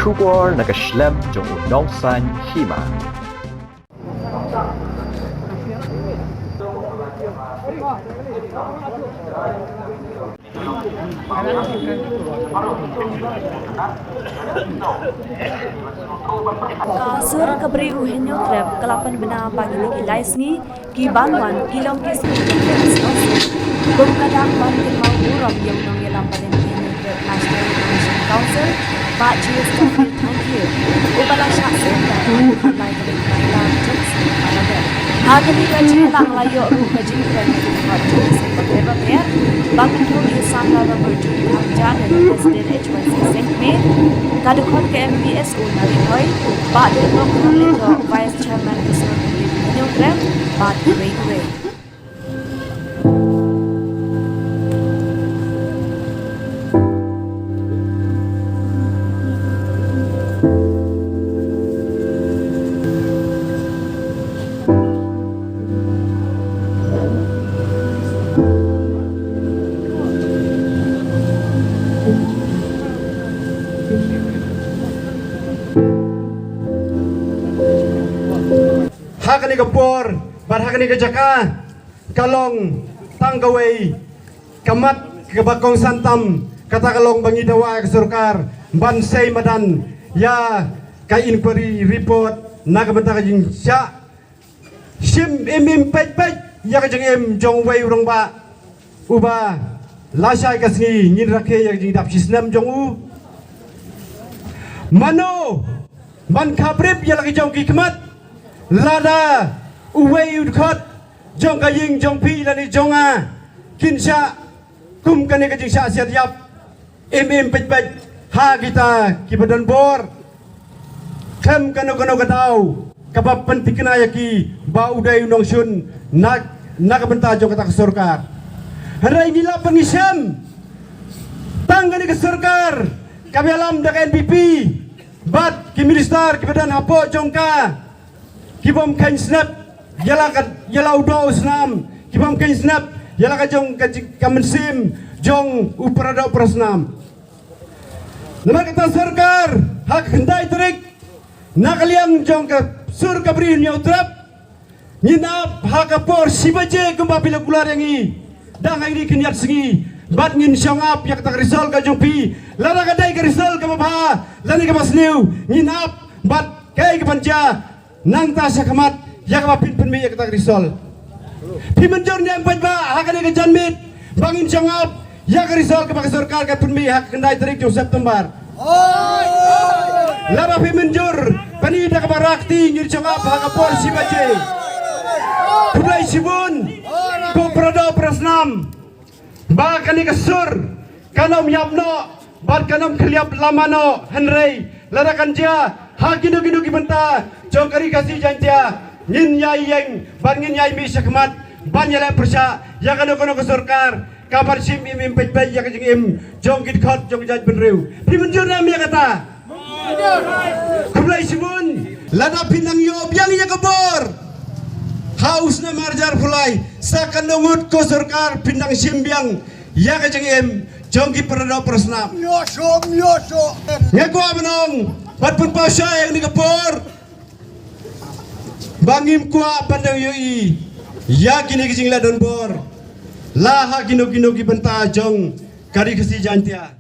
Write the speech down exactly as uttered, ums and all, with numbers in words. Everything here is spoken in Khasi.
Khubor na ka shlem jong u nongsaiñ hima. Ka sur ka bri u Hynñiewtrep ka la pynbna ba kine ki lai sngi ki ban wan ki long ki sngi conference council. Kum ka dak ban kynmaw burom ïa u nongïalam barim ka Hynñiewtrep National Recognition Council, Bah J. Stafford Thangkhiew, uba la shah seng da u Khamlai ka Bynta Khyllung Johnson Maladep. Ha kane ka jingïalang la ïoh ruh ka jingkren na ki dkhot jong ki seng bapher bapher ba kynthup ïa u Samla Robert Jun Kharjahden, President H Y C Seng Kmie, ka dkhot ka M P S O na Ri Bhoi, Bah Doiñdoh Kharlyngdoh, Vice Chairman ka Sur ka bri u Hynñiewtrep bad kiwei kiwei. Ha kane ka por bad ha kane ka jaka ka long tang kawei ka mat kaba kongsan tam, kata ka long ba ngi dawa ïa ka sorkar ban sei madan ïa ka inquiry report na ka bynta ka jingshah shim im im peit peit ïa ka jingim jong uwei u rangbah uba lashai ka sngi ngin rakhe ïa ka jingdap shisnem jong u. Mano ban khaprip ïa la ka jong ki khmat lada uwei u dkhot jong ka ïing jong phi lane jong nga kin shah kum kane ka jingshah siat ïap im im peit peit ha kita kiba don bor. Khlem kano kano ka daw kaba pynthikna ïa ki ba u dei u nongshun na, na ka bynta jong kata ka sorkar. Hynrei ngi lap ba ngi shem tang kane ka sorkar kaba ïalam da ka N P P bad ki minister kiba don hapoh jong ka, ki bym kheiñ snep ïa la ka, ïa la u doh u snam, ki bym kheiñ snep ïa la ka jong ka ji-, ka mynsiem jong u paradoh parasnam. Namar kata sorkar ha ka khyndai tarik na ka liang jong ka sur ka bri Hynñiewtrep ngin ap ha ka por shi baje kumba phi la kular ïa ngi. Dang ha kine ki khyndiat sngi bad ngin shong ap ïa kata ka result ka jong phi. Lada ka dei ka result kaba bha lane kaba sniew ngin ap bad kaei kaban jia nangta shakhmat ïa kaba phin pynmih ïa kata ka result. Phi mynjur ne em paidbah ha kane ka janmiet ba ngin shong ap ïa ka result kaba ka sorkar ka pynmih ha ka khyndai tarik jong September? Lada phi mynjur, pynmih da kaba rakti, ngin shong ap ha ka por shi baje. Khublei shibun ko paradoh parasnam. Ba kane ka sur kan ym ïap noh bad kan ym khylliap lama noh, hynrei lada kan jia ha kino kino ki bynta jong ka Ri Khasi Jaiñtia ngin ïai ïeng bad ngin ïai mih shakhmat ban ïaleh pyrshah ïa kano kano ka sorkar kaban shim im im peit peit ïa ka jingim jong ki dkhot jong ka jaitbynriew. Phi mynjur ne em ïa kata? Khublei shibun. Lada phin nang ïoh biang ïa ka bor ha u snem arhajar arphew lai, sa katno ngut ko sorkar phin nang shim biang ïa ka jingim jong ki paradoh parasnam? Ïoh shuh, ïoh shuh. Nga kwah ban ong bad pynpaw shai ïa kane ka por ba ngim kwah ban dang ïohi ïa kine ki jingleh donbor la ha kino kino ki bynta jong ka Ri Khasi Jaiñtia.